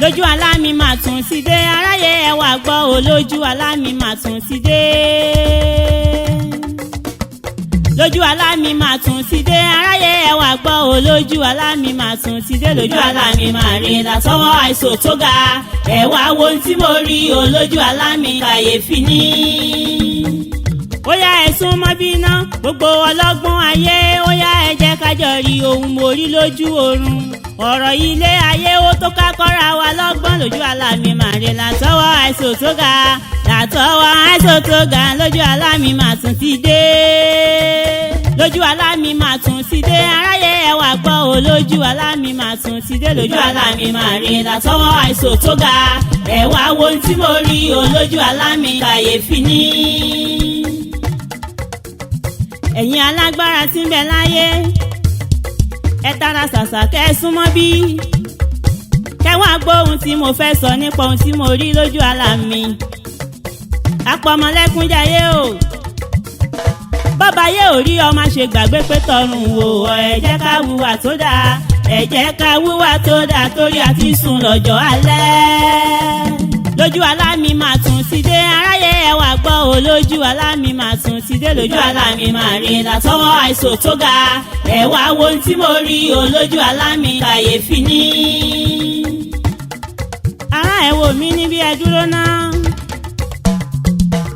Lójú àlá mi mà tún ti dé, aráyé ẹ wá gbọ́ o. Lójú àlá mi mà tún ti dé. Lójú àlá mi mà tún ti dé, aráyé ẹ wá gbọ́ o. Lójú àlá mi mà tún ti dé. Lójú àlá mi mà rí látọwọ́ àìsàn tó ga. Ẹ wá wo ohun tí mo rí o. Lójú àlá mi, kàyéfì ni. Ó yá, ẹ sún mọ́ bí iná, gbogbo ọlọ́gbọ́n ayé. Ó yá, ẹ jẹ́ ká jọ rí ohun mo rí lójú oorun. Ọ̀rọ̀ ilé ayé, ó tó ká kọ́ra wa lọ́gbọ́n. Lójú àlá mi mà rí látọwọ́ àìsàn tó ga, látọwọ́ àìsàn tó ga. Lójú àlá mi mà tún ti dé. Lójú àlá mi mà tún ti dé, aráyé ẹ wá gbọ́ o. Lójú àlá mi mà tún ti dé. Lójú àlá mi mà rí látọwọ́ àìsàn tó ga. Ẹ wá wo ohun tí mo rí o. Lójú àlá mi, kàyéfì ni. Ẹ̀yin alágbára tí ń bẹ láyé, ẹ tara ṣàṣà kẹ́ ẹ súnmọ́ bí, kẹ́ wá gbọ́ ohun tí mo fẹ́ sọ nípa ohun tí mo rí lójú àlá mi. Apọmọlẹ́kúnjayé o, bọ́ba yé ò rí ọmọ ṣe gbàgbé pé tọrùn wò ọ. Ẹ jẹ́ ká hùwà tó dáa, ẹ jẹ́ ká hùwà tó dáa, torí àti sùn lọ́jọ́ alẹ́. Lójú àlá mi mà tún ti dé, aráyé ẹ wá gbọ́ o. Lójú àlá mi mà tún ti dé. Lójú àlá mi mà rí látọwọ́ àìsàn tó ga. Ẹ wá wo ohun tí mo rí o. Lójú àlá mi, kàyéfì ni. Ará, ẹ wò mí níbi, ẹ dúró náà,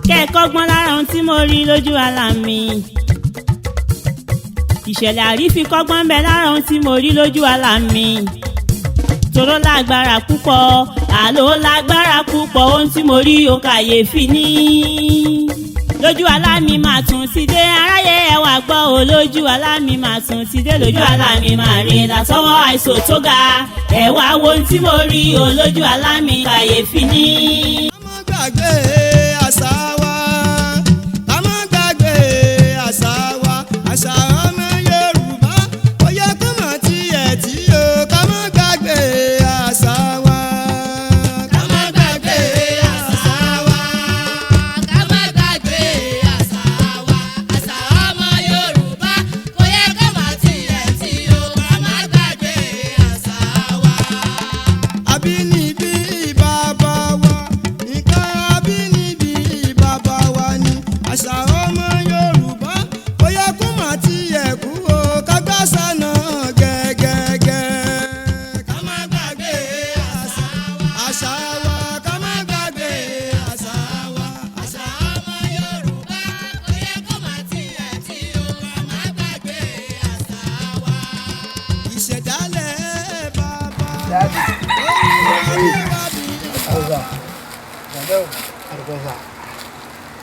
kẹ́ ẹ kọ́gbọ́n lára ohun tí mo rí lójú àlá mi. Ìṣẹ̀lẹ̀ àrífikọ́gbọ́n ń bẹ lára ohun tí mo rí lójú àlá mi, tòró lágbára púpọ̀, àló lágbára púpọ̀. Ohun tí mo rí o, kàyéfì ní. Lójú àlá mi mà tún ti dé, aráyé ẹ wá gbọ́ o. Lójú àlá mi mà tún ti dé. Lójú àlá mi mà rí látọwọ́ àìsàn tó ga. Ẹ wá wo ohun tí mo rí o. Lójú àlá mi, kàyéfì ní. Ká má gbàgbé àṣà wa, ká má gbàgbé àṣà wa, àṣà ọmọ Yorùbá ó yẹ kó mọ̀ tiẹ̀ tí o. Ká má gbàgbé àṣà wa. Ká má gbàgbé àṣà wa. Ká má gbàgbé àṣà wa, àṣà ọmọ Yorùbá kò yẹ kó má tiẹ̀ tí o. Ká má gbàgbé àṣà wa. Àbínibí bàbá wa, nǹkan àbínibí bàbá wa ni. Àṣà ọmọ Yorùbá ó yẹ kó má tiẹ̀ kú o. Ká gbàṣà náà gẹ́gẹ́gẹ́. Ká má gbàgbé àṣà wa, àṣà wa. Ká má gbàgbé àṣà wa, àṣà ọmọ Yorùbá kò yẹ kó má tiẹ̀ tí o. Ká má gbàgbé àṣà wa. Ìṣẹ̀dálẹ̀ bàbá Daddy. wa. Ọ̀sà.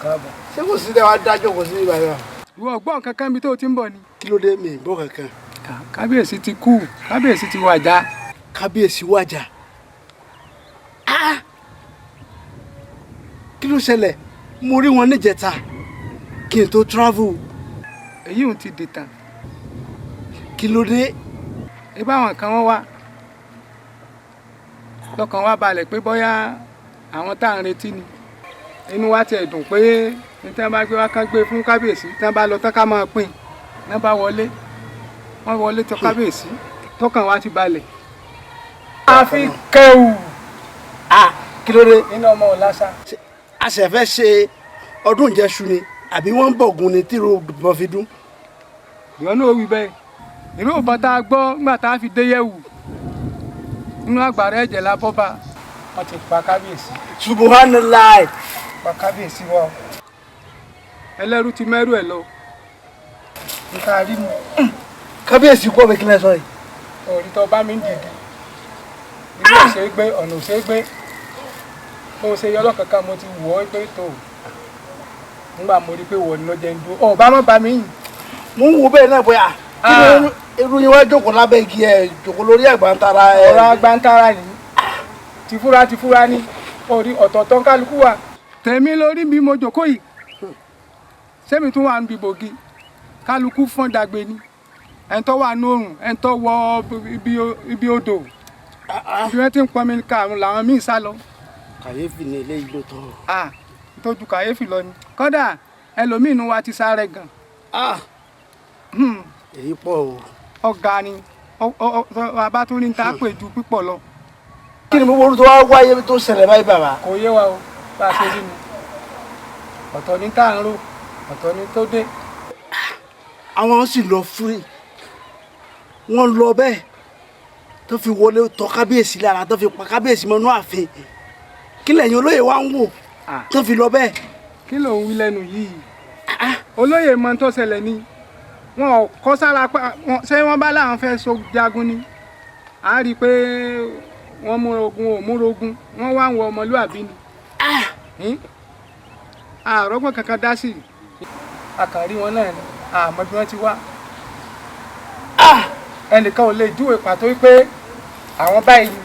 Káàbọ̀. Ṣé kò sí tẹ́ wàá dájọ́ kò sí ibà yà? Ìwọ ọgbọ́n kankan bí tó o ti ń bọ̀ ni. Kí ló dé? Mi ì gbọ́ kankan. Kábíyèsí ti kú, kábíyèsí ti wàjà. Kábíyèsí wàjà. Ah! Kí ló ṣẹlẹ̀? Mo rí wọn níjẹta kí n tó travel. Èyí ò ti dìtàn. Kí ló dé? Ibà àwọn kan wọ́n wá lọ́kàn wa balẹ̀ pé bóyá àwọn tá à ń retí ni. Inú wa tiẹ̀ dùn pé ní tí wọ́n bá gbé wá, kán gbé fún kábíyèsí, tí wọ́n bá lọ tán, ká máa pín. Ní wọ́n bá wọlé, wọ́n wọlé tó kábíyèsí, tọkàn wa ti balẹ̀. A fi kẹwù. Ah! Kí ló dé? Iná ọmọ ò lásà. A ṣẹ̀ fẹ́ ṣe ọdún ìjẹṣu ni, àbí wọ́n ń bọ̀gùn ni tí ìbọn fi dún? Ìwọ náà wí bẹ́ẹ̀. Ìlú ìbọn tá a gbọ́ nígbà tá a fi dé yẹ̀wù, nínú àgbàrá ẹ̀jẹ̀ la bọ́ bá. Wọ́n ti pa kábíyèsí. Subhanallah. Pa kábíyèsí wa. Ẹlẹ́rú ti mẹ́rù ẹ̀ lọ, nǹkan àrí mu. Kábíyèsí kú ọ̀bẹ, kílẹ̀ sọ yìí. Òrí tó bá mi ń dìde, ilé ò ṣeé gbé, ọ̀nà ò ṣeé gbé. Bó o ṣe yọ ọlọ́kankan, mo ti wọ̀ ọ́ pé tó nígbà mo rí pé wọ̀ ni ló jẹ́ ń dúró ọ̀ bá mọ́ bá mi yìn. Mo ń wo bẹ́ẹ̀ náà bóyá kí ló irú yín wá jókòó lábẹ́ igi, ẹ̀ jókòó lórí àgbàntara ẹ̀. Ọ̀rọ̀ agbántara yìí tìfúra tìfúra ni orí ọ̀tọ̀ọ̀tọ̀ ń kálukú wa. Tèmi lórí bí mo jókòó yìí, sẹ́mi tún wà ń bi bògì, kálukú fọ́n dàgbé ni. Ẹni tó wà ní òrùn, ẹni tó wọ ibi odò, ibi wọ́n ti ń pọnmi karùn-ún làwọn míì sá lọ. Kàyéfì ni eléyìí ló tọ́. Ah, tójú kàyéfì lọ ni. Kódà ẹlòmíín nu wa ti sáré gan. Èyí pọ̀ o. Ọ̀gá ni, a bá tún ní ta pè ju pípọ̀ lọ. Kí ni gbogbo orúkọ wa wáyé tó ṣẹlẹ̀ báyìí bàbá? Kò yé wa o, bá a ṣe rí nu. Ọ̀tọ̀ ní tá à ń rò, ọ̀tọ̀ ní tó dé. Àwọn sì lọ fún wọn lọ bẹ́ẹ̀ tó fi wọlé tọ̀ kábíyèsí lára, tó fi pa kábíyèsí mọ́nú ààfin. Kí lẹ́yìn olóyè wa ń wò tó fi lọ bẹ́ẹ̀? Kí ló ń wí lẹ́nu yìí? Olóyè mọ tó ṣẹlẹ̀ ni wọn ò kọ́ sára pa ṣé wọ́n bá láwọn fẹ́ so jagun ni? A rí i pé wọ́n múra ogun ò múra ogun, wọ́n wá ń wọ ọmọlúàbí ni. Àrọ́gbọ́n kankan dá sí i, a kàn rí wọn náà ni, àmọ́ bí wọ́n ti wá. Ẹnìkan ò lè júwe pàtó wípé àwọn báyìí ni.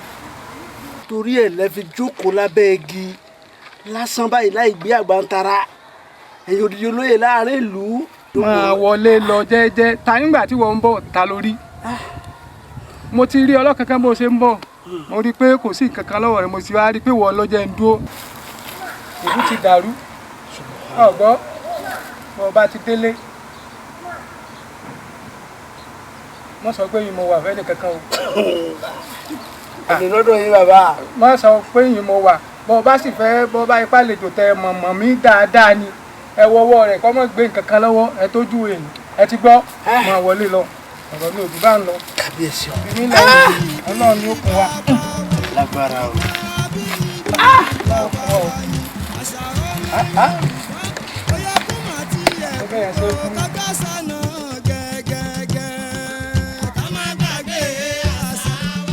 Torí ẹ̀ lẹ́ fi jókòó lábẹ́ igi lásán báyìí láì gbé àgbàntara, ẹ̀yin odidi olóyè láàrin ìlú. Máa wọlé lọ jẹ́jẹ́. Ta nígbà tí wọ́n ń bọ̀ ta lórí? Mo ti rí ọlọ́kankan bó ṣe ń bọ̀, mo rí i pé kò sí nǹkan kan lọ́wọ́ rẹ̀, mo sì wá rí i pé wọ́n ló jẹ́ ń dúró. Ìlú ti dàrú. Ọ̀gbọ́ bó bá ti délé, mo sọ pé mo wà fẹ́ni kankan o. Àmì lọ́dọ̀ yín bàbá. Má sọ pé yìí mo wà. Bó bá sì fẹ́, bó bá ipá lè jò tẹ mọ̀mọ́ mi dáadáa ni, ẹ wọ́wọ́ rẹ̀ kọ́ mọ́ gbé nǹkan kan lọ́wọ́ ẹ tójú èyí. Ẹ ti gbọ́, máa wọlé lọ. Ọ̀rọ̀ mi ò jù bá ń lọ. Kábíyèsí o. Ìbí lẹ́yìn Ọlọ́run ni ó kún wa. Lágbára o.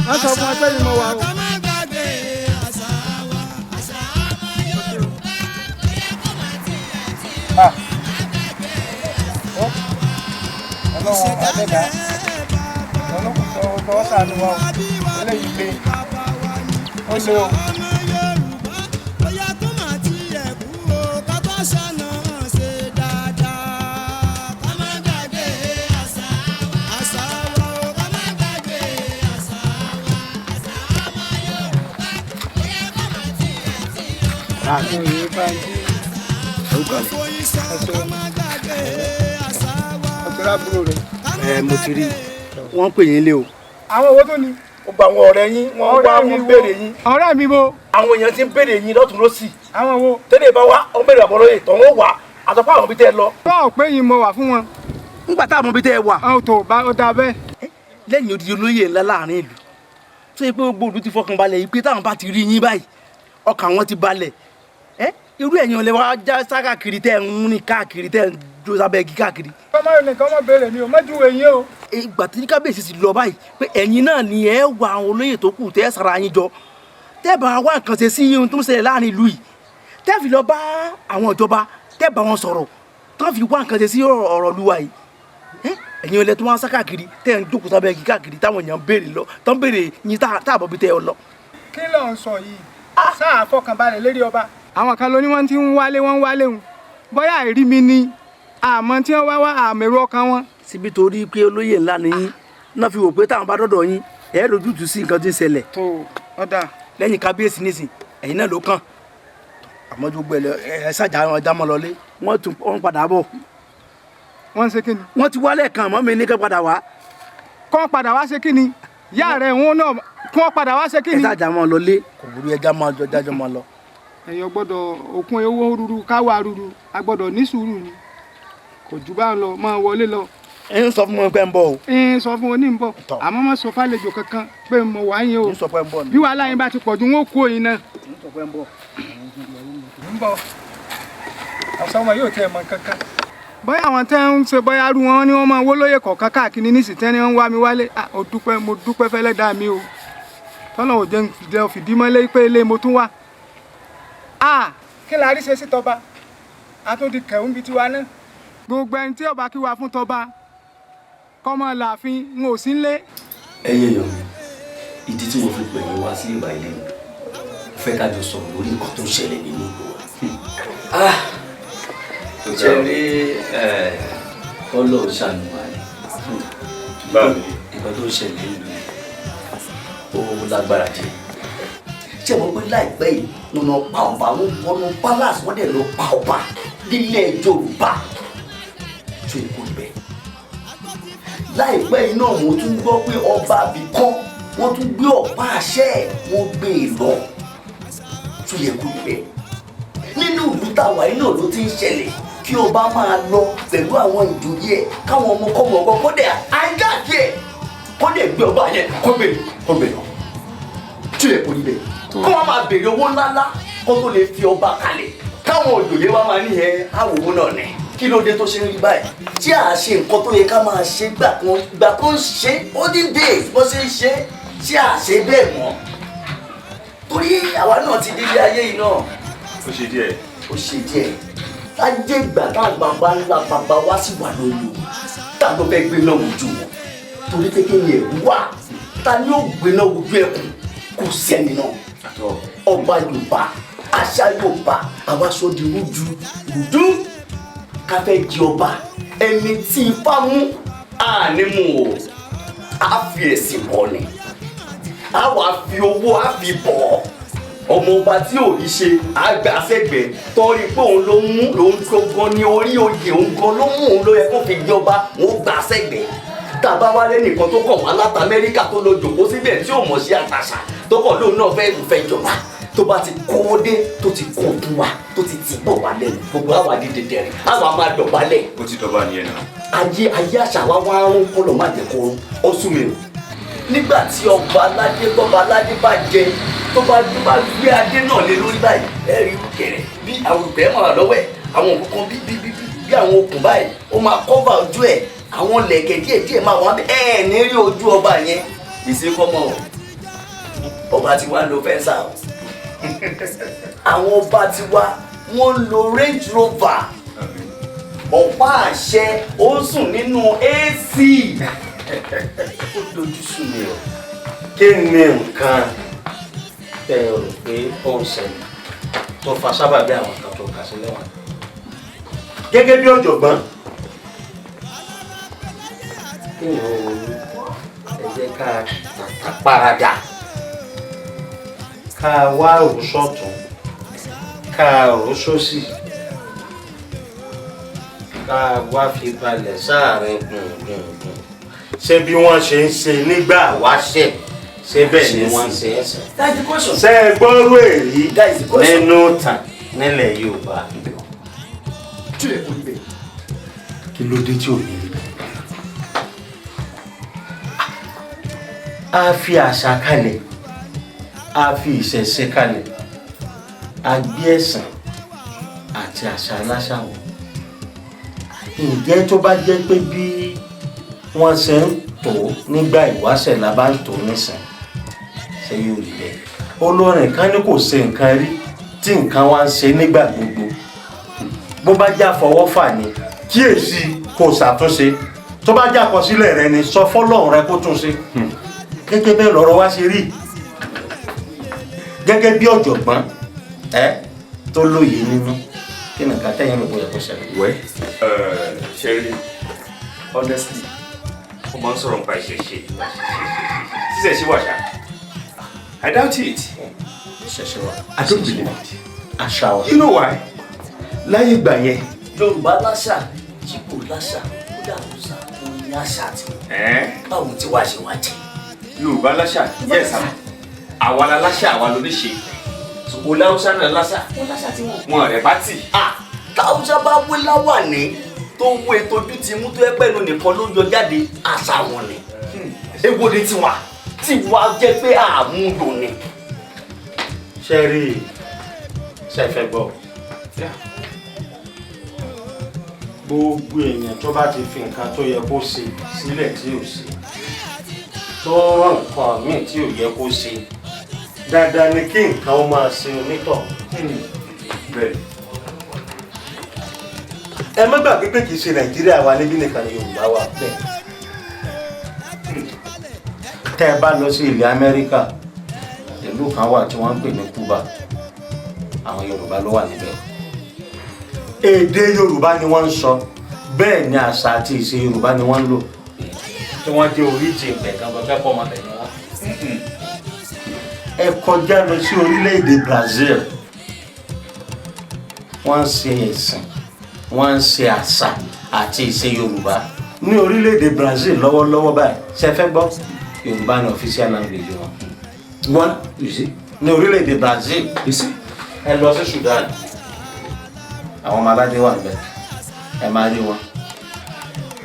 Wọ́n sọ fún ẹgbẹ́ yìí mo wà o. Ọlọ́run adẹ́dá, ọlọ́run tó ṣàánú wa o. Eléyìí le, ó le o. Ẹ mo ti rí wọ́n pè yín lé o. Àwọn owó tó ni. Gbogbo àwọn ọ̀rẹ́ yín wọ́n wá, wọ́n béèrè yín. Ọ̀rẹ́ mi bo. Àwọn èèyàn ti ń béèrè yín lọ́tùn lósì. Àwọn wo. Tẹ́lẹ̀ bá wá, wọ́n béèrè àbọ̀lóye tọ̀ wọ́n wà àtọ́pọ̀ àwọn ibi tẹ́ ẹ lọ. Báwo pé yín mo wà fún wọn. Nígbà táwọn ibi tẹ́ ẹ wà. Àwọn tó bá ó dáa bẹ́ẹ̀. Lẹ́yìn odidi olóyè ńlá láàrin ìlú tó yẹ pé gbogbo ìlú ti fọkàn balẹ̀ yìí pé táwọn bá ti rí yín báyìí ọkàn wọn ti balẹ̀. Irú ẹ̀yin ọ̀lẹ́ wa já sákàkiri tẹ́ ń rìn káàkiri tẹ́ ń dúró sábẹ́ igi káàkiri. Kọ́mọ nìkan mọ̀ béèrè mi ò mọ́jú eyín o. Ìgbà tí kábíyèsí ti lọ báyìí pé ẹ̀yin náà ni ẹ wà àwọn olóyè tó kù tẹ́ ẹ sara yín jọ, tẹ́ bá wá nǹkan ṣe sí ohun tó ń ṣẹlẹ̀ láàrin ìlú yìí, tẹ́ fi lọ bá àwọn ìjọba, tẹ́ bá wọn sọ̀rọ̀ tán fi wá nǹkan ṣe sí ọ̀rọ̀ ìlú wa yìí. Ẹ̀yin ọ̀lẹ́ tó wá ń sá káàkiri tẹ́ ń jókòó sábẹ́ igi káàkiri táwọn èèyàn béèrè lọ tán béèrè yín táàbọ̀ bí tẹ́ ẹ lọ. Kí ló ń sọ yìí? Sáà fọkànbalẹ̀ lérí ọba. Àwọn kan ló ní wọ́n ti ń wálé, wọ́n ń wálé wọn, bóyá àìrí mi ni àmọ́ tí wọ́n wá wá àmẹ́rù ọkàn wọn. Síbi torí pé olóyè ńlá ni yín náà fi wò pé táwọn bá dọ́dọ̀ yín ẹ̀ lójútùú sí nǹkan tí ń ṣẹlẹ̀. Tó ọ̀dà. Lẹ́yìn kábíyèsí nísìn ẹ̀yin náà ló kàn, àmọ́ ju gbogbo ẹ̀ ṣàjà àwọn ọjà mọ́ lọlé, wọ́n tún wọ́n padà bọ̀. Wọ́n ń ṣe kíni. Wọ́n ti wálẹ̀ kan àmọ́ mi ní kẹ́ padà wá. Kọ́ padà wá ṣe kíni? Ìyá rẹ̀ wọn náà kọ́ padà wá ṣe kíni. Ẹ ṣàjà mọ́ lọlé, kò burú, ẹja máa jọ jájọ máa lọ. Ẹ̀yọ́ gbọ́dọ̀ òkun owó ruru káwá ruru, a gbọ́dọ̀ ní sùúrù ni, kò jù bá ń lọ. Máa wọlé lọ. Ẹ ń sọ fún mi pé ń bọ̀ o. Ẹ ń sọ fún oní ń bọ̀, àmọ́ má sọ fàlejò kankan pé mo wà yín o. Ń sọ pé ń bọ̀ ni. Bí wàhálà yín bá ti pọ̀ ju, wọn ó kó yín náà. Ń sọ pé ń bọ̀. Ń bọ̀, ọ̀sán wọn yóò tiẹ̀ mọ̀ kankan. Bóyá àwọn tẹ́ ń ṣe bóyá rú wọn ni wọ́n máa wó lóye kọ̀ọ̀kan káàkiri nísìsiyìí ni wọ́n wá mi wálé. Ó dúpẹ́, mo dúpẹ́ fẹ́lẹ́ dá mi o, tọ́lọ̀ ò jẹ́ fìdí mọ́lé pé ilé mo tún wà. Kí la rí ṣe sí tọba? A tún di kẹ̀hún bíi tiwa náà. Gbogbo ẹni tí ọba kí wa fún tọba kọ́mọ làáfin n ò sí nlé. Ẹ̀yin èèyàn mi, ìdí tí mo fi pè yín wá sí ìgbà ilé mi, mo fẹ́ ká jọ sọ̀rọ̀ lórí nǹkan tó ń ṣẹlẹ̀ nínú ìlú wa. Ṣe rí Ọlọ́run ṣàánú wa ni. Nǹkan tó ń ṣẹlẹ̀ nínú ó lágbára jẹ. Ṣé mo pé láìpẹ́ yìí nínú pa ọba, wọn wọnú palace, wọ́n dẹ̀ lọ pa ọba nílẹ̀ Yorùbá tó ikú ibẹ̀. Láìpẹ́ yìí náà mo tún gbọ́ pé ọba abìkan Wọ́n tún gbé ọ̀pá àṣẹ ẹ̀, wọ́n gbé e lọ. Tó yẹ kó bẹ́ẹ̀, nínú ìlú táwa yìí náà ló ti ń ṣẹlẹ̀ kí ọba máa lọ pẹ̀lú àwọn ìjòyè ẹ̀, káwọn ọmọ kọ́mọ ọkọ kó dẹ̀ ajáde ẹ̀, kó dẹ̀ gbé ọba yẹn, kó gbé lọ. Tó yẹ kó rí bẹ́ẹ̀, kó wọn máa béèrè owó ńláńlá kó tó lè fi ọba kalẹ̀, káwọn òjòyè wa máa ní ẹ àwòwò náà ní. Kí ló dé tó ṣe ń rí báyìí tí à ṣe nǹkan tó yẹ ká máa ṣe gbà kan gbà kan ń ṣe olden days bó ṣe ń ṣe tí à ṣe bẹ́ẹ̀ mọ́? Torí àwa náà ti délé ayé yìí náà. Ó ṣe díẹ̀. Ó ṣe díẹ̀. Lájẹ́ ìgbà táwọn bàbá ńlá bàbá wa sì wà lórí o, tá ló fẹ́ gbé náà wojú wọn? Torí pé kí ni ẹ̀rú wà? Ta ni ó gbé náà wojú ẹkùn? Kò sẹ́ni náà. Ọba Yorùbá, àṣà Yorùbá, àwa sọ di rújú rúdú. Ká fẹ́ di ọba, ẹni tí ifá mú àní mú o, á fi ẹ̀sìn bọ̀ ni, á wàá fi owó, á fi bọ̀ ọ́. Ọmọ ọba tí ò rí ṣe àgbà sẹ́gbẹ̀ẹ́, torí pé òun ló mú, lòun gangan ní orí oyè, òun gan ló mú, òun ló yẹ kó fi jọba, òun gbà sẹ́gbẹ̀ẹ́. Tá a bá wá lẹ́nìkan tó kàn wá láti Amẹ́ríkà, tó lọ jòkó síbẹ̀, tí ò mọ̀ sí àtàṣà, tó kàn lóun náà fẹ́ fẹ́ jọba, tó bá ti kówó dé, tó ti kó fún wa, tó ti tì bọ̀ wá lẹ́nu, gbogbo àwa di dẹ̀dẹ̀rẹ̀, àwa máa dọ̀bálẹ̀. Ó ti dọ̀bà nìyẹn náà. Ayé ayé àṣà wa wá ń kọ́ lọ́ má jẹ́ kó rún. Ó sún mi o. Nígbà tí ọba aládé, tọba aládé bá jẹ, tó bá gbé adé náà lé lórí báyìí, ẹ rí kẹrẹ bí àwọn ìgbẹ́ máa lọ́wọ́ ẹ̀, àwọn nǹkan bí bí bí bí àwọn okùn báyìí, ó máa cover ojú ẹ̀, àwọn lẹ̀kẹ̀ díẹ̀ díẹ̀ máa wà ẹ ẹ̀ ní rí ojú ọba yẹn. Ìsìnkọ́mọ ọba tí wàá lo fẹ́ǹsà o. Àwọn ọba tiwa, wọ́n ń lo Range Rover, ọ̀pá àṣẹ ó ń sùn nínú AC. Ó dojú sùn mi o. Kí ni nǹkan tẹ́ ẹ rò pé ó ń ṣẹlẹ̀ tó fa sábàbí àwọn nǹkan tó kà sílẹ̀ wọn? Gẹ́gẹ́ bí ọ̀jọ̀gbọ́n, kí ni ó ronú? Ẹ jẹ́ ká tàtà paradà, ká wá rò sọ́tún, ká rò sósì, ká wá fi balẹ̀ sáàrin gbùngbùngbùn. Ṣé bí wọ́n ṣe ń ṣe nígbà wáṣẹ̀, ṣé bẹ́ẹ̀ ni wọ́n ń ṣe é sìn? That's the question. Ṣé ẹ gbọ́rú èyí That is the question. nínú tàn nílẹ̀ Yorùbá? Tí lè kó ibẹ̀. Kí ló dé tí ò ní rí bẹ́ẹ̀? A fi àṣà kalẹ̀, a fi ìṣẹ̀ṣe kalẹ̀, a gbé ẹ̀sìn àti àṣà aláṣà wọ̀. Ǹjẹ́ tó bá jẹ́ pé bí wọ́n ṣe ń tò ó nígbà ìwáṣẹ̀ la bá ń tò ó nísìn, ṣé yóò rí bẹ́ẹ̀? Olórin kan ní kò ṣe nǹkan rí tí nǹkan wá ń ṣe nígbà gbogbo. Bó bá já fọwọ́fà ni, kíyèsí kò ṣàtúnṣe. Tó bá já àkọsílẹ̀ rẹ ni, sọ fọ́lọ́run rẹ kó tún ṣe. Gẹ́gẹ́ bẹ́ẹ̀ lọ́rọ̀ wá ṣe rí. Gẹ́gẹ́ bí ọ̀jọ̀gbọ́n ẹ tó lóye nínú, kí ni nǹkan tẹ́yìn rò bóyá kó ṣẹlẹ̀? Wẹ́, ṣe rí, honestly, ó máa ń sọ̀rọ̀ nípa ìṣẹ̀ṣe. Ṣíṣẹ̀ṣe wà ṣá? I doubt it. Ìṣẹ̀ṣe wa. I don't believe it. Àṣà wa. You know why? Láyé ìgbà yẹn. Yorùbá láṣà, Yíbò láṣà, kódà Haúsá wọn ní àṣà tiwọn. Báwo tí wàá ṣe wá jẹ? Yorùbá láṣà, yes, àwa la láṣà, àwa ló ní ṣe. Olú Haúsá náà láṣà. Wọn láṣà tiwọn. Wọn rẹ̀ bá tì. Ah, táwùsá bá wé láwàní, tó wé tójú ti mú, tó yẹ pẹ̀lú nìkan ló yọ jáde, àṣà wọn ni. Èwo ni tiwa tiwa jẹ́ pé àmúlò ni? Ṣe rí i, ṣe fẹ́ gbọ́? Gbogbo èèyàn tó bá ti fi nǹkan tó yẹ kó ṣe sílẹ̀ tí ò ṣe, tó rán nǹkan míì tí ò yẹ kó ṣe, dandan ni kí nǹkan ó máa ṣe onítọ̀. Bẹ́ẹ̀. Ẹ má gbàgbé pé kì í ṣe Nàìjíríà wa níbí nìkan ni Yorùbá wà bẹ́ẹ̀. Tẹ́ ẹ bá lọ sí ilẹ̀ Amẹ́ríkà, ìlú kan wà tí wọ́n ń pè ní Cuba, àwọn Yorùbá ló wà níbẹ̀. Èdè Yorùbá ni wọ́n ń sọ, bẹ́ẹ̀ ni àṣà àti ìṣe Yorùbá ni wọ́n ń lò, tí wọ́n jẹ́ oríjì ìbẹ̀ gangan fẹ́ pọ̀ mọ́ bẹ̀ ni wọ́n. Ẹ kọjá lọ sí orílẹ̀-èdè Brazil, wọ́n ń ṣe ẹ̀sìn, wọ́n ń ṣe àṣà àti ìṣe Yorùbá ní orílẹ̀-èdè Brazil lọ́wọ́lọ́wọ́ báyìí. Ṣe fẹ́ gbọ́? Yorùbá ní official language wọn. One, you see. Ní orílẹ̀-èdè Brazil. You see. Ẹ lọ sí Sudan, àwọn ọmọ aládé wà níbẹ̀, ẹ máa rí wọn,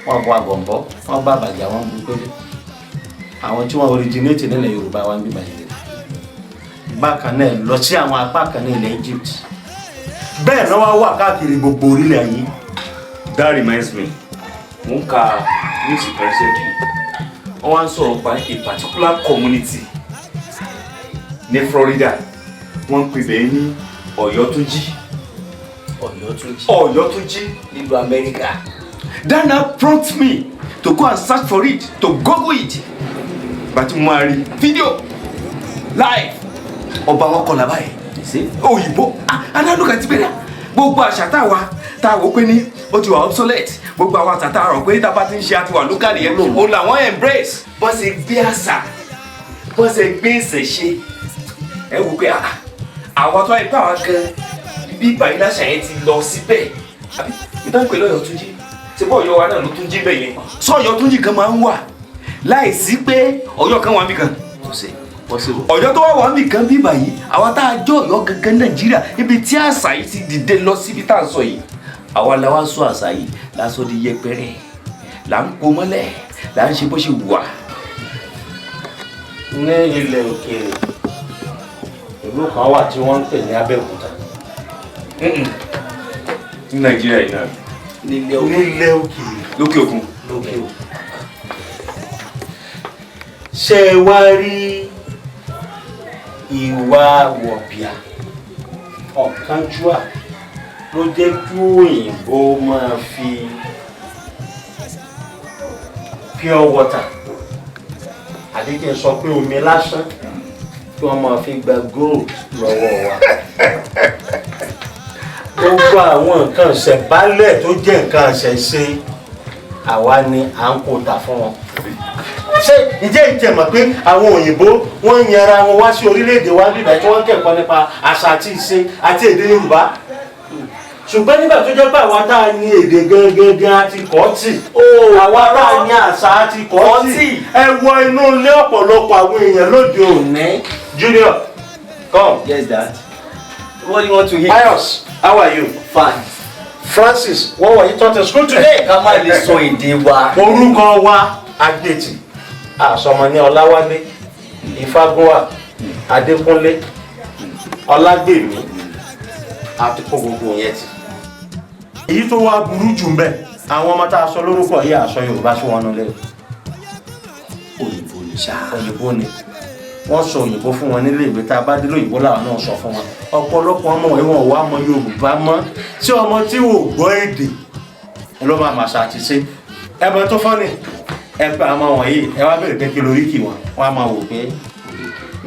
wọ́n bọ àgọ̀ǹbọ́, wọ́n bá àbàjá, wọn bu pélé. Àwọn tí wọ́n originate nílẹ̀ Yorùbá wa ń bí bàjẹ́. Bákan náà, lọ sí àwọn apá kan ní ilẹ̀ Egypt, bẹ́ẹ̀ náà wá wà káàkiri gbogbo orílẹ̀ ayé. That reminds me, mo ń ka news kan recently, wọ́n wá ń sọ̀rọ̀ nípa a particular community ní Florida, wọ́n ń pè bẹ́ẹ̀ ní Ọ̀yọ́túnjí. Ọ̀yọ́túnjí. Ọ̀yọ́túnjí. Nílùú Amẹ́ríkà. That now prompt me to go and search for it, to google it. Bàtí mo máa rí fídíò live, ọba wọn kọlà báyìí, òyìnbó alálùkà ti bẹ̀rẹ̀. Gbogbo àṣà tá a wa tá a wò pé ní ó ti wà obsolete, gbogbo àwọn àṣà tá a rò pé tá a bá ti ń ṣe àti wà local yẹn, òun làwọn embrace. Bọ́n ṣe gbé àṣà, bọ́n ṣe gbé ìṣẹ̀ṣe, ẹ wò pé àwọn tó wáyé pé àwọn gan bí ìbàyí láṣà yẹn ti lọ síbẹ̀, àbí ìtàn pé lọ́yọ̀ tún jí ṣe bọ́ Ọ̀yọ́ wa náà ló tún jí bẹ̀ yẹn. Sọ Ọ̀yọ́ tún jí kan máa ń wà láì sí pé Ọ̀yọ́ kan wà níbì kan. Ọ̀yọ́ tó wà wà níbì kan bí báyìí, àwa tá a jọ Ọ̀yọ́ gangan Nàìjíríà, ibi tí àṣà yìí ti dìde lọ síbi tá à ń sọ yìí, àwa la wá sọ àṣà yìí lásọ di yẹpẹrẹ, là ń kó mọ́lẹ̀, là ń ṣe bó ṣe wù wá. Ní ilẹ̀ òkèèrè, ìlú kan wà tí wọ́n ń pè ní Abẹ́òkúta. Ní Nàìjíríà yìí náà? Nílẹ̀ òkèèrè. Nílẹ̀ òkèèrè. Lókè òkun. Lókè òkun. Ṣé ẹ wá rí ìwà wọ̀bìà, ọ̀kánjúà ló jẹ́ kí òyìnbó máa fi pure water, àbí kí n sọ pé omi lásán, kí wọ́n máa fi gba gold lọ́wọ́ wa? Gbogbo àwọn nǹkan ìṣẹ̀bálẹ̀ tó jẹ́ nǹkan ìṣẹ̀ṣe, àwa ni à ń kó ta fún wọn. Ṣé ìjẹ́ ìjẹ́ mọ̀ pé àwọn òyìnbó wọ́n ń yanra wọn wá sí orílẹ̀-èdè wa bíbẹ̀ tí wọ́n ń kẹ́kọ̀ọ́ nípa àṣà àti ìṣe àti èdè Yorùbá? Ṣùgbọ́n nígbà tó jẹ́ pé àwa tá a ní èdè gangan àti kọ́ọ̀tì, àwa tá a ní àṣà àti kọ́ọ̀tì, ẹ wọ inú ilé ọ̀pọ̀lọpọ̀ àwọn èèyàn lóde òní. Junior, come. Yes, Dad. What do you want to hear? Pius, how are you? Fine. Francis, what were you taught in school today? Ká má lè sọ èdè wa. Orúkọ wa agbètì àsọmọ ní Ọláwálé, Ìfágúnwà, Adékúnlé, Ọlágbèmí, àti kó gbogbo yẹn ti. Èyí tó wá burú jù ń bẹ, àwọn ọmọ tá a sọ lórúkọ yìí, àsọ Yorùbá sí wọn nulẹ̀. Òyìnbó ni ṣá. Òyìnbó ni wọ́n sọ òyìnbó fún wọn nílé ìwé. Tá a bá dé lóyìnbó làwọn náà sọ fún wọn. Ọ̀pọ̀lọpọ̀ ọmọ ìwọ̀n wà mọ Yorùbá mọ́. Tí ọmọ tí ò gbọ́ èdè ló máa màṣà àti ṣe ẹbọ tó fọ́ ni. Ẹ pé àwọn ọmọ wọ̀nyí, ẹ wá bèrè pé kí lórí kì wọn, wọn á máa wò pé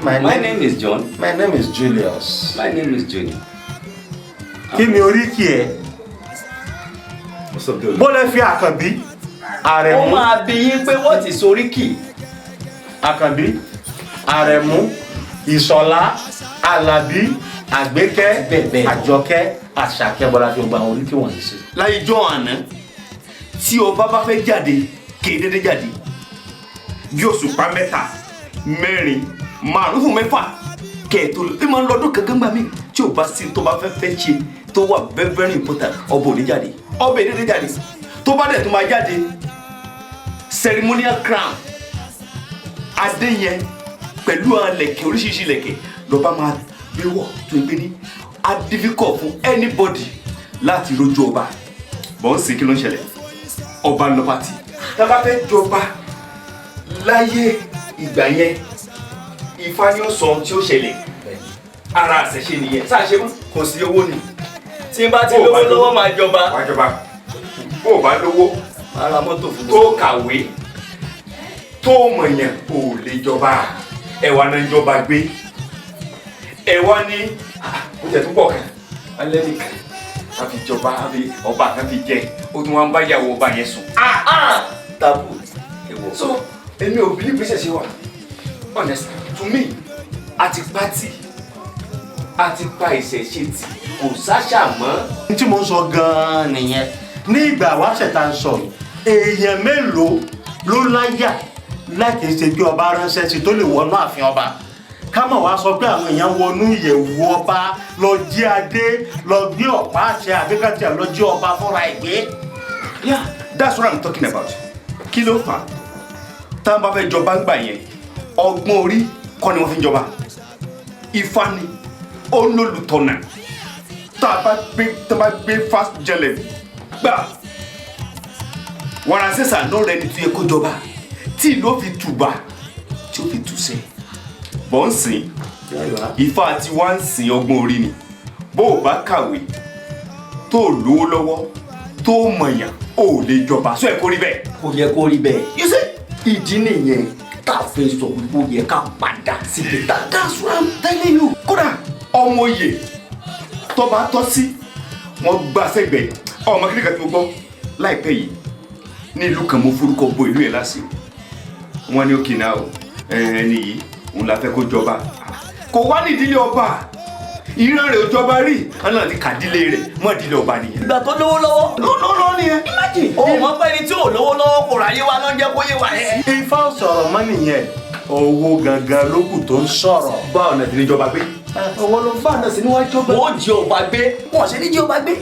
My name is John. My name is Julius. My name is Johnny. Kí ni oríkì ẹ? What's up, dude? Bó lẹ fi Àkànbí, Àrẹ̀mú. Ó máa bi yín pé what is oríkì? Àkànbí, Àrẹ̀mú, Ìṣọ̀lá, Àlàbí, Àgbékẹ́, Bẹ́ẹ̀ bẹ́ẹ̀. Àjọkẹ́, Àṣàkẹ́, bọ́lá fi gba àwọn oríkì wọ̀nyí sí. Láyé jọ́ àná, tí ọba bá fẹ́ jáde, kì í dédé jáde. Bí òṣùpá 3, 4, 5 fún 6 kẹ̀ẹ́tò ẹ máa ń lọ́dún kankan gbà mí tí ò bá sí tó bá fẹ́ fẹ́ ṣe tó wà very very important, ọba ò ní jáde, ọba ò dédé jáde. Tó bá dẹ̀ tó máa jáde, ceremonial crown, adé yẹn pẹ̀lú àwọn lẹ̀kẹ̀, oríṣiríṣi lẹ̀kẹ̀ lọ́ba máa gbé wọ̀, tó gbé ní á difficult fún anybody láti rojú ọba. Bọ́n sì kí ló ń ṣẹlẹ̀? Ọba ń lọ party. Tá a bá fẹ́ jọba láyé ìgbà yẹn, Ifá ni ó sọ ohun tí ó ṣẹlẹ̀. Ara àṣẹṣe nìyẹn sáà ṣe mọ́. Kò sí owó ni. Tí n bá ti lówó lọ́wọ́, máa jọba. Wàá jọba. Bó o bá lówó, Máa ra mọ́tò fún tó kàwé, tó mọ̀yàn, ò lè jọba. Ẹ̀wà náà ń jọba gbé. Ẹ̀wà ní ó tẹ̀ tún pọ̀ kan alẹ́ nìkan a fi jọba, a fi ọba kan fi jẹ, ó tún wá ń bá ìyàwó ọba yẹn sùn. Tabu. Èwọ̀. So èmi ò believe pé ṣẹ̀ṣẹ̀ wà. Honestly, to me, àti pátì àti pa ìṣẹ̀ṣe tì, kò sáṣà mọ́. Ní tí mo ń sọ gan-an nìyẹn. Ní ìgbà wáṣẹ̀ tá a ń sọ yìí, èèyàn mélòó ló láyà Láti ṣe pé ọba ránṣẹ́ sí tó lè wọnú ààfin ọba, ká mọ̀ wá sọ pé àwọn èèyàn wọnú ìyẹ̀wù ọba lọ jí adé, lọ gbé ọ̀pá àṣẹ, àbíkàtì lọ jí ọba fúnra ẹ̀ gbé. Yeah, that's what I'm talking about. Kí ló fà á táwọn bá fẹ́ jọba ń gbà yẹn? Ọgbọ́n orí kọ́ ni wọ́n fi ń jọba. Ifá ni ó ń lòlùtọ̀nà. Tá a bá gbé fast jẹlẹ̀ gbà wàrà sísà náà rẹ ni tó yẹ kó jọba, tí ìlú ó fi tùbà, tí ó fi tùsẹ̀ bọ́ ń sìn. Ifá tí wá ń sìn, ọgbọ́n orí ni. Bó o bá kàwé, tó o lówó lọ́wọ́, tó o mọ̀yàn, o ò lè jọba. Sọ ẹ̀ kó rí bẹ́ẹ̀? Kò yẹ kó rí bẹ́ẹ̀. You see? Ìdí nìyẹn tá a fi sọ wípé ó yẹ ká padà síbi tá a. That's what I'm telling you. Kódà ọmọ oyè tọba tọ́ sí, wọ́n gbà sẹ́gbẹ̀ẹ́. Ọmọ kékeré kan tí mo gbọ́ láìpẹ́ yìí ní ìlú kan, mo forúkọ bo ìlú yẹn lásìkò, wọ́n ní òkè náà o, ẹni yìí òun la fẹ́ kó jọba. Kò wá ní ìdílé ọba, ìran rẹ̀ ò jọba rí. Wọn náà ti kàdílé rẹ̀ mọ́ ìdílé ọba nìyẹn. Ìgbà tó lówó lọ́wọ́. Lọ́wọ́ nìyẹn. Imagine. O mọ̀ pé ẹni tí ò lówó lọ́wọ́ kò ráyé wa ló ń jẹ́ kó yé wa yẹn. Ifá ò sọ̀rọ̀ mọ́ nìyẹn, owó gangan ló kù tó ń sọ̀rọ̀. Báwo náà ti ní jọba gbé? Owó ló ń bá náà sí níwájú ọba. Wọ́n jí ọba gbé, wọ́n ṣe ní jí ọba gbé,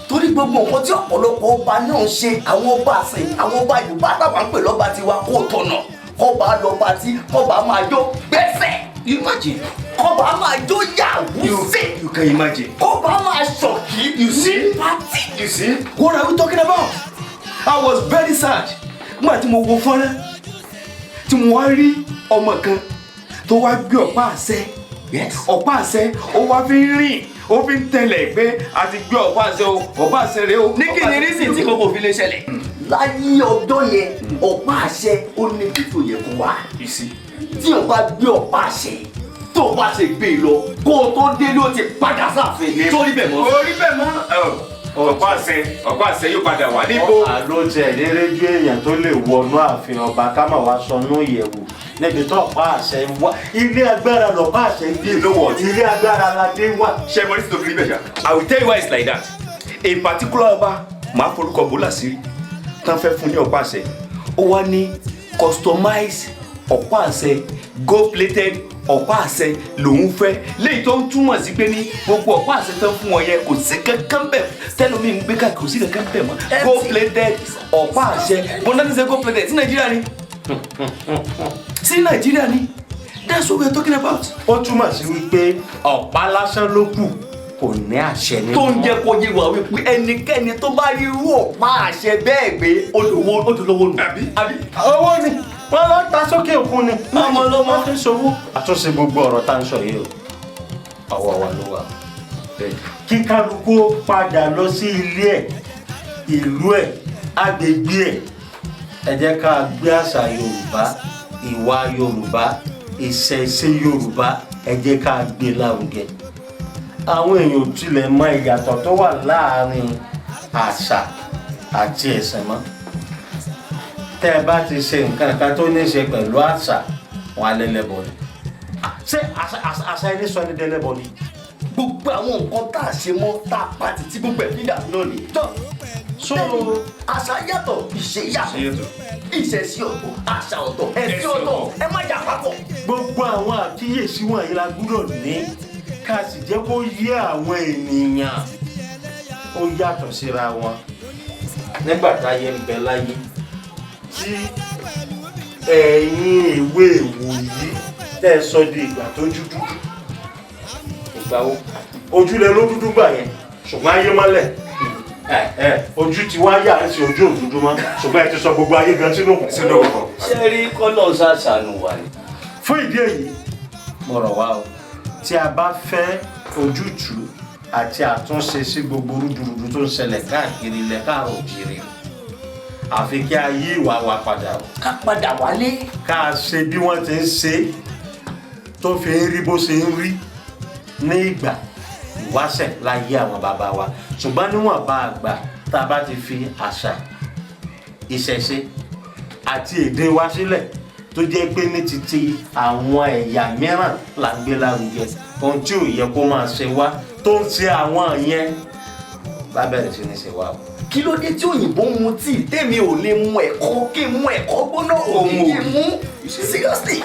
torí gbogbo nǹkan tí ọ̀pọ̀lọpọ̀ ọba náà ń ṣe, àwọn ọba àsìn, àwọn ọba Yorùbá táwọn ń pè lọ́ba tiwa, kó tọ̀nà kọba lọ patí, kọba máa jó gbẹ́sẹ̀. Imagine. Kọba máa jó yàwó sí. You can imagine. Kọba máa ṣọ̀kí. You see? Patí. You see? What are we talking about? I was very sad nígbà tí mo wo fọ́nrán tí mo wá rí ọmọ kan tó wá gbé ọ̀pá àṣẹ. Ọ̀pá àṣẹ, ó wá fi ń rìn, ó fi ń tẹ̀lẹ̀ pé a ti gbé ọ̀pá àṣẹ o, ọ̀pá àṣẹ rèé o. Ní kí ni reason tí kòkò fi lè ṣẹlẹ̀ láyé ọjọ́ yẹn? Ọ̀pá àṣẹ, ó níbi tó yẹ kó wà. You see? Tí o bá gbé ọ̀pá àṣẹ, tó o bá ṣe gbé e lọ, kó o tó dé ló ti padà sáàfin tó rí bẹ̀ mọ́. Orí bẹ́ẹ̀ mọ́. Ọ̀pá àṣẹ yóò padà wà níbo? Àló tiẹ̀ ní rédíò, èèyàn tó lè wọnú ààfin ọba, ká má wá sọnú ìyẹ̀wò níbi tó ọ̀pá àṣẹ wá. Ilé agbára lọ̀pá àṣẹ gbé. You know what? Ilé agbára la dé wà. Ṣé mo ní sí tó fi rí bẹ́ẹ̀ ṣá? I will tell you why it's like that. A particular ọba, màá forúkọ bó láṣìírí, tán fẹ́ fún ní ọ̀pá àṣẹ, ó wá ní customize ọ̀pá àṣẹ, gold plated ọ̀pá àṣẹ lòún fẹ́, léyìí tó ń túmọ̀ sí pé ní gbogbo ọ̀pá àṣẹ tán fún wọn yẹn, kò sí kankan bẹ̀ tẹ́lómi ń gbé káàkiri, kò sí kankan bẹ̀ mọ́. Gold plated ọ̀pá àṣẹ bọ́ndá ti ṣe gold plated sí Nàìjíríà ni, sí Nàìjíríà ni. That's what we are talking about. Ó túmọ̀ sí wípé ọ̀pá lásán ló kù, kò ní àṣẹ nínú. Tó ń jẹ́ kó yé wa wípé ẹnikẹ́ni tó bá rí irú ọ̀pá àṣẹ bẹ́ẹ̀ gbé, olówó olówó nù. Àbí? Àbí. Owó ni wọ́n lọ ta sókè òkun ni. Ọmọ lọ́mọ. Wọ́n fi ń ṣòwò. Àtúnṣe gbogbo ọ̀rọ̀ tá à ń sọ yìí o, ọwọ́ wa ló wà. Kí kálukú ó padà lọ sí ilé ẹ̀, ìlú ẹ̀, agbègbè ẹ̀. Ẹ jẹ́ ká gbé àṣà Yorùbá, ìwà Yorùbá, ìṣẹ̀ṣe Yorùbá, ẹ jẹ́ ká gbé lárugẹ. Àwọn èèyàn ò tilẹ̀ mọ ìyàtọ̀ tó wà láàárín àṣà àti ẹ̀sìn mọ́. Tẹ́ ẹ bá ti ṣe nǹkan kan tó ní í ṣe pẹ̀lú àṣà, wọn á lẹ́lẹ́bọ ni. Ṣé àṣà ẹni sọ ní dẹ́lẹ́bọ ni? Gbogbo àwọn nǹkan tá a ṣe mọ́, tá a pa títí, gbogbo ẹ̀ fídà náà ni. Tọ́ So àṣà yàtọ̀, ìṣe yàtọ̀, ìṣẹ̀ṣe ọ̀tọ̀, àṣà ọ̀tọ̀, ẹ̀sìn ọ̀tọ̀, ẹ má jà papọ̀. Gbogbo àwọn àkíyèsí wọ̀nyí la gbúdọ̀ ní, ká sì jẹ́ kó yé àwọn ènìyàn, ó yàtọ̀ síra wọn. Nígbà táyé ń bẹ láyé, tí ẹ̀yin ìwé ìwòyí tẹ́ ẹ sọ di ìgbà tó dúdú, ìgbà wo ojúlẹ̀ ló dúdú gbà yẹn, ṣùgbọ́n ayé mọ́lẹ̀ ẹ ẹ ojú ti wá yà ń ṣe ojú òdúdú mọ́, ṣùgbọ́n ẹ ti sọ gbogbo ayé gan sínú òkùnkùn. Sínú òkùnkùn. Ṣé rí kọ́lọ̀ ṣàṣàánú wa ni. Fún ìdí èyí, mo rọ̀ wá o, tí a bá fẹ́ ojútùú àti àtúnṣe sí gbogbo rúdurùdu tó ń ṣẹlẹ̀ káàkiri ilẹ̀ káàrọ̀ òjìrì, àfi kí a yí ìwà wa padà o. Ká padà wálé. Ká a ṣe bí wọ́n ti ń ṣe tó fi ń rí bó ṣe ń rí ní ìgbà ìwáṣẹ̀ láyé àwọn bàbá wa. Ṣùgbọ́n níwọ̀n bá a gbà tá a bá ti fi àṣà, ìṣẹ̀ṣe àti èdè wa sílẹ̀, tó jẹ́ pé ní títí àwọn ẹ̀yà mìíràn là ń gbé lárugẹ, ohun tí ò yẹ kó máa ṣe wá tó ń ṣe àwọn yẹn lábẹ́rẹ̀ sí ní ṣe wá o. Kí ló dé tí òyìnbó ń mu tíì tèmi ò lè mu ẹ̀kọ, kí n mu ẹ̀kọ gbóná ògì kí n mú? Seriously,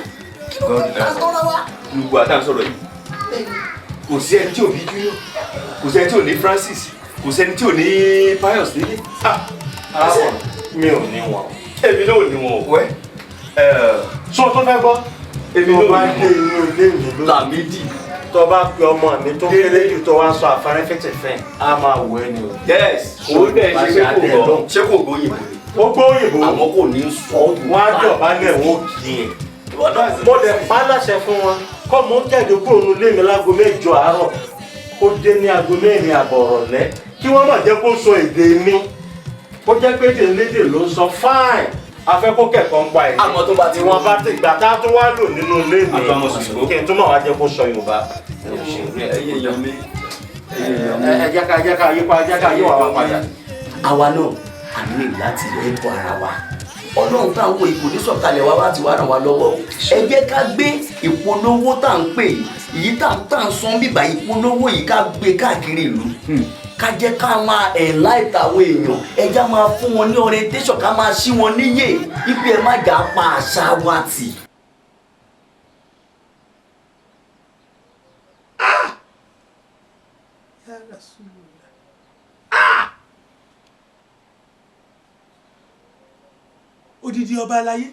kí ló dé tá a tọ́ra wa? Gbogbo àtà ń sọ̀rọ̀ yìí, kò sí ẹni tí ò bí Junior, kò sí ẹni tí ò ní Francis, kò sí ẹni tí ò ní Pius nílé. Mi ò ní wọn. Èmi náà ò ní wọn o. Wẹ́ sọ tó fẹ́ gbọ́. Èmi tó náà ò bá ní dé wọn. inú ilé mi lónìí. Lámídì. Tó bá pe ọmọ mi tó kéré jù tó wá sọ àfarẹ́fẹ̀tẹ̀fẹ̀, á máa wọ ẹni o. Yes, òun dẹ̀ ṣe pé kò gbọ́. Ṣé kò gbóyìnbó? Ó gbọ́ òyìnbó. Àmọ́ kò ní sọ ọ́. Wọ́n á dọ̀bálẹ̀, wọ́n kì í ẹ̀. Mo dẹ̀ pa á láṣẹ fún wọn kọ́ mo jáde kúrò nínú ilé mi láago 8 àárọ̀, kó dé ní aago 4:30 ìrọ̀lẹ́, kí wọ́n má jẹ́ kó sọ èdè mi. Kó jẹ́ pé èdè lédè ló ń sọ, fine, afẹ́ kó kẹ́kọ̀ọ́ ń pa èdè. Àmọ́ tó bá ti ìwọ̀n bá ti gbà tá a tún wá lò nínú ilé mi, Àtàwọn sòyìnbó. kí n tún máa wá jẹ́ kó sọ Yorùbá. Ẹ̀yin èèyàn mi. Ẹ jẹ́ ká yípa, ẹ jẹ́ ká yíwà wá padà. Àwa náà a ní láti ẹ̀kọ́ ara wa. Ọlọ́run tá à ń wo ìkò ní sọ̀kalẹ̀ wa láti wá ràn wá lọ́wọ́. Ẹ jẹ́ ká gbé ìpolówó tá à ń pè yìí, èyí tá à ń sọ bíbá ìpolówó yìí, ká gbé káàkiri ìlú, ká jẹ́ ká máa enlight àwọn èèyàn. Ẹ já máa fún wọn ní orientation, ká máa ṣí wọn níyè ibi ẹ má jà pa àṣà wa tì. Ya Rasulullah. Ah! Odidi ọba aláyé.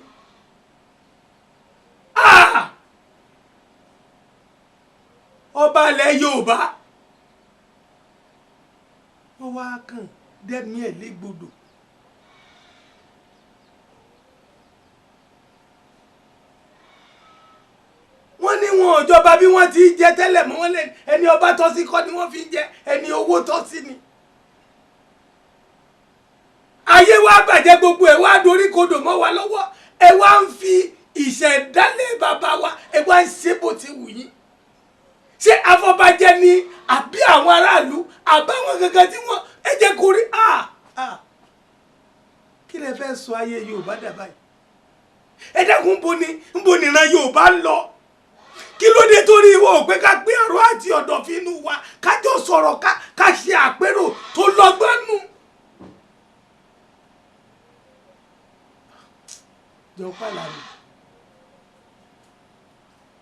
Ah! Ọba ilẹ̀ Yorùbá. Wọ́n wá kàn dẹ́mi ẹ̀ légbodò. Wọ́n ní wọn ò jọba bí wọ́n ti jẹ tẹ́lẹ̀ mọ́. Wọ́n lé ẹni ọba tọ́ sí kọ́ ni wọ́n fi ń jẹ, ẹni owó tọ́ sí ni. Ayé wa bàjẹ́, gbogbo ẹ̀ wá dorí kodò mọ́ wa lọ́wọ́. Ẹ wá ń fi ìṣẹ̀dálẹ̀ bàbá wa, ẹ wá ń ṣe bó ti wù yín. Ṣé afọbajẹ ni àbí àwọn aráàlú àbáwọn gangan tí wọ́n ẹ jẹ́ kó rí? Kí lẹ fẹ́ sọ ayé Yorùbá dà báyìí? Ẹ dákun, ń bo nìran Yorùbá ń lọ? Kí ló dé torí ìwọ ò pé ká gbé àrò àti ọ̀dọ̀fínú wa, ká jọ sọ̀rọ̀, ká ṣe àpérò tó lọ́gbọ́n nù? Jọ pàlà ni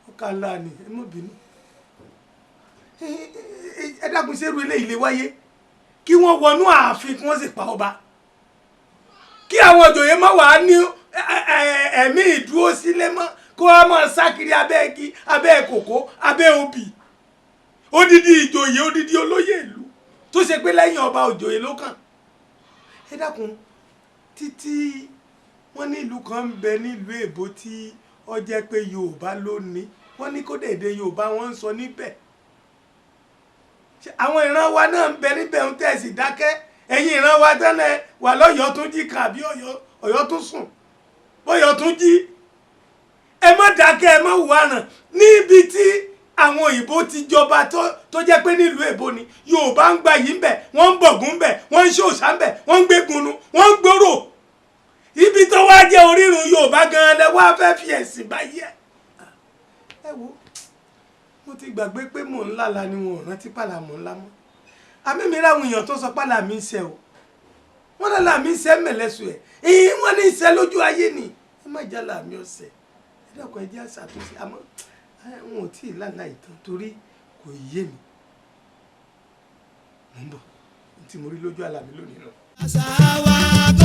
ó ká ńlá ni, ẹ má bínú. Ẹ dákun, ṣerú eléyìí lè wáyé kí wọ́n wọnú ààfin kí wọ́n sì pa ọba, kí àwọn òjòyè má wàá ní ẹ̀mí ìdúró sílé mọ́, kó wá máa sá kiri abẹ́ igi, abẹ́ kòkó, abẹ́ obì? Odidi ìjòyè, odidi olóyè ìlú tó ṣe pé lẹ́yìn ọba òjòyè ló kàn. Ẹ dákun, títí wọ́n ní ìlú kan ń bẹ nílùú èbó tí ó jẹ́ pé Yorùbá ló ní, wọ́n ní kódà èdè Yorùbá wọ́n ń sọ níbẹ̀. Àwọn ìran wa náà ń bẹ níbẹ̀ ń tẹ̀sí dákẹ́. Ẹ̀yin ìran wa tẹ́lẹ̀ wà lọ́yọ̀ọ́ tún jí kan àbí Ọ̀yọ́ tún sùn bọ́yọ̀ tún jí, ẹ má dákẹ́, ẹ má wàràn níbi tí àwọn òyìnbó ti jọba tó jẹ́ pé nílùú èbó ni Yorùbá ń gba yìí ń bẹ̀, wọ́n ń bọ̀gún ń bẹ̀, wọ́n ń ṣòṣà ń bẹ̀, wọ́n ń gbégunnu, wọ́n ń gbòòrò. Ibi tó wá jẹ́ orírun Yorùbá gan-an lẹ wá fẹ́ fi ẹ̀sìn báyìí ẹ̀. Ẹ wo, mo ti gbàgbé pé mò ń lálà ni, wọn ò rántí pàlà mò ń lá mọ́. Àmì mi ráwọn èèyàn tó sọ pàlà mi ń ṣe o, wọ́n lálà mi ń ṣe mẹ̀lẹ́sù ẹ̀, ìyìn wọ́n ní í ṣe lójú ayé ni. Ẹ má jálà mi ọ̀sẹ̀, ẹ dákun, ẹ jẹ́ àṣàtúnṣe. Àmọ́ n ò tí ì lálà ìtàn torí kò yé mi. Mò ń bọ̀, n tí mo rí lójú àlà mi lónìí lọ. Àṣà wa.